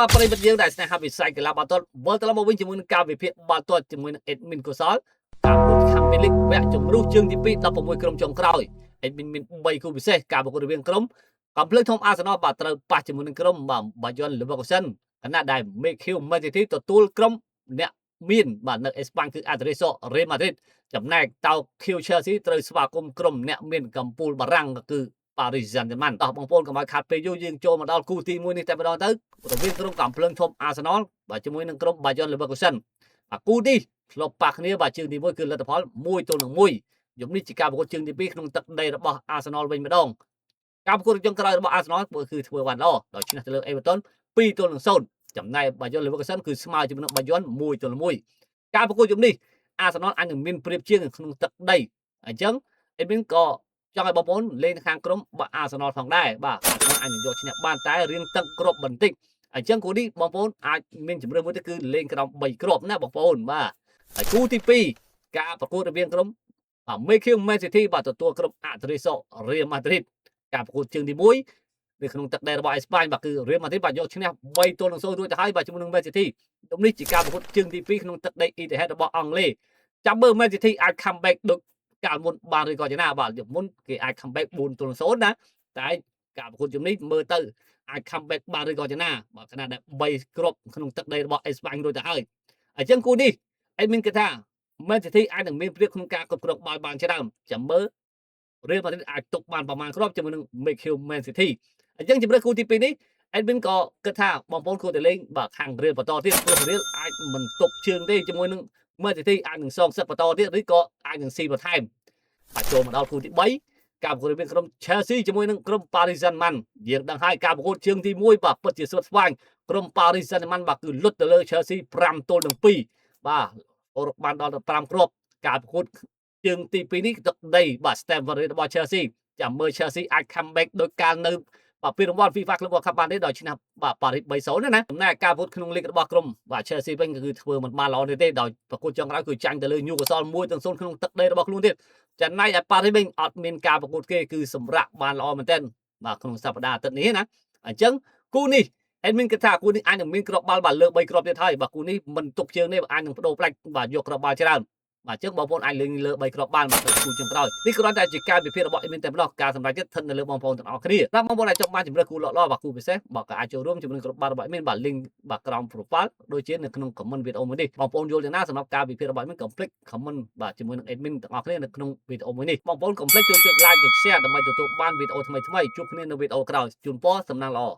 បាទប្រិយមិត្តយើងដែលស្នេហាវិស័យកីឡាបាល់ទាត់វិលត្រឡប់មកវិញជាមួយនឹងការវិភាគបាល់ទាត់ជាមួយនឹង Admin កុសលការប្រកួត Champions League វគ្គជម្រុះជើងទី2 16ក្រុមចុងក្រោយ Admin មាន3គូពិសេសការប្រកួតរវាងក្រុមកំភ្លើងធំ Arsenal បាទត្រូវប៉ះជាមួយនឹងក្រុមបាទ Bayern Leverkusen ខណៈដែល Mayhew Man City ទទួលក្រុមអ្នកមានបាទនៅអេស្ប៉ាញគឺ Atletico Real Madrid ចំណែកតោ Q Chelsea ត្រូវស្វាគមន៍ក្រុមអ្នកមានកម្ពូលបារាំងក៏គឺ Paris Saint-Germain តោះបងប្អូនកុំឲ្យខាត់ពេលយូរយើងចូលមកដល់គូទី1នេះតែម្ដងទៅរវាងក្រុមកំភ្លើងធំ Arsenal បាទជាមួយនឹងក្រុម Bayern Leverkusen បាទគូនេះធ្លាប់ប៉ះគ្នាបាទជើងទី1គឺលទ្ធផល1ទល់នឹង1យប់នេះជាការប្រកួតជើងទី2ក្នុងទឹកដីរបស់ Arsenal វិញម្ដងការប្រកួតចុងក្រោយរបស់ Arsenal គឺធ្វើបានល្អដោយឈ្នះទៅលើ Everton 2ទល់នឹង0ចំណែក Bayern Leverkusen គឺស្មើជាមួយនឹង Bayern 1ទល់នឹង1ការប្រកួតយប់នេះ Arsenal អាចនឹងមានប្រៀបជាងក្នុងទឹកដីអញ្ចឹង Admin ក៏ចង់ឲ្យបងប្អូនលេងខាងក្រុមបាទ Arsenal ផងដែរបាទ Arsenal អាចនឹងយកឈ្នះបានតែរៀងទឹកគ្រាប់បន្តិចអញ្ចឹងគូនេះបងប្អូនអាចមានជំរឿនមួយទៅគឺលេងក្រោម3គ្រាប់ណាបងប្អូនបាទហើយគូទី2ការប្រកួតរវាងក្រុមបាទ Mayhew Man City បាទទទួលក្រុម Atletico Real Madrid ការប្រកួតជើងទី1នៅក្នុងទឹកដីរបស់អេស្ប៉ាញបាទគឺ Real Madrid បាទយកឈ្នះ3ទល់នឹង0រួចទៅហើយបាទជាមួយនឹង Man City នេះជាការប្រកួតជើងទី2ក្នុងទឹកដី Etihad របស់អង់គ្លេសចាំមើល Man City អាច comeback ដូចកាលមុនបានឬក៏យ៉ាងណាបាទមុនគេអាច comeback 4ទល់នឹង0ណាតែការប្រកួតជំនេះមើលទៅអាច comeback បានឬក៏យ៉ាងណាបាទខណៈដែល3គ្រាប់ក្នុងទឹកដីរបស់អេស្ប៉ាញរួចទៅហើយអញ្ចឹងគូនេះអេមានគេថា Man City អាចនឹងមានប្រៀបក្នុងការគ្រប់គ្រងបាល់បានច្រើនចាំមើល Real Madrid អាចទុកបានប្រមាណគ្រាប់ជាមួយនឹង Mayhew Man City អញ្ចឹងជម្រើសគូទី2នេះ Admin ក៏គិតថាបងប្អូនគួរតែលេងបាទខាង Real បន្តទៀតព្រោះ Real អាចមិនទប់ជើងទេជាមួយនឹង Man City អាចនឹងសងសឹកបន្តទៀតឬក៏អាចនឹងស៊ីបន្ថែមបាទចូលមកដល់គូទី3ការប្រកួតរវាងក្រុម Chelsea ជាមួយនឹងក្រុម Paris Saint-Germain យើងដឹងហើយការប្រកួតជើងទី1បាទពិតជាស្វិតស្វាញក្រុម Paris Saint-Germain បាទគឺលុតទៅលើ Chelsea 5ទល់នឹង2បាទអូរបានដល់ទៅ5គ្រាប់ការប្រកួតជើងទី2នេះទឹកដីបាទ Stamford Bridge របស់ Chelsea ចាំមើល Chelsea អាច comeback ដោយកាលនៅបាទពីរង្វាន់ FIFA Club World Cup បានទេដោយឈ្នះបាទប៉ារីស3-0ណាចំណែកការប្រកួតក្នុងលីករបស់ក្រុមបាទ Chelsea វិញគឺធ្វើមិនបានល្អទេដោយប្រកួតចុងក្រោយគឺចាញ់ទៅលើ Newcastle 1-0ក្នុងទឹកដីរបស់ខ្លួនទៀតចំណែកឯប៉ារីសវិញអត់មានការប្រកួតគេគឺសម្រាប់បានល្អមែនទែនបាទក្នុងសប្តាហ៍អាទិត្យនេះណាអញ្ចឹងគូនេះ Admin គិតថាគូនេះអាចនឹងមានគ្រាប់បាល់បាទលើ3គ្រាប់ទៀតហើយបាទគូនេះមិនទុកជើងទេអាចនឹងបដូរផ្លាច់បាទយកគ្រាប់បាល់ច្រើនបាទអញ្ចឹងបងប្អូនអាចលេងលើ3គ្រាប់បានបាទទៅគូចុងក្រោយនេះគ្រាន់តែជាការវិភាគរបស់ Admin តែម្ដងការសម្រេចចិត្តស្ថិតនៅលើបងប្អូនទាំងអស់គ្នាបាទបងប្អូនអាចចង់បានជម្រើសគូល្អៗបាទគូពិសេសបាទក៏អាចចូលរួមជាមួយក្រុមបាល់របស់ Admin បាទ link បាទក្រោម profile ដូចជានៅក្នុង comment វីដេអូមួយនេះបងប្អូនយល់យ៉ាងណាសម្រាប់ការវិភាគរបស់ Admin កុំភ្លេច comment បាទជាមួយនឹង Admin ទាំងអស់គ្នានៅក្នុងវីដេអូមួយនេះបងប្អូនកុំភ្លេចចូលចុច like ចុច share ដើម្បីទទួលបានវីដេអូថ្មីៗជួបគ្នានៅវីដេអូក្រោយជូនពរសំណាងល្អ។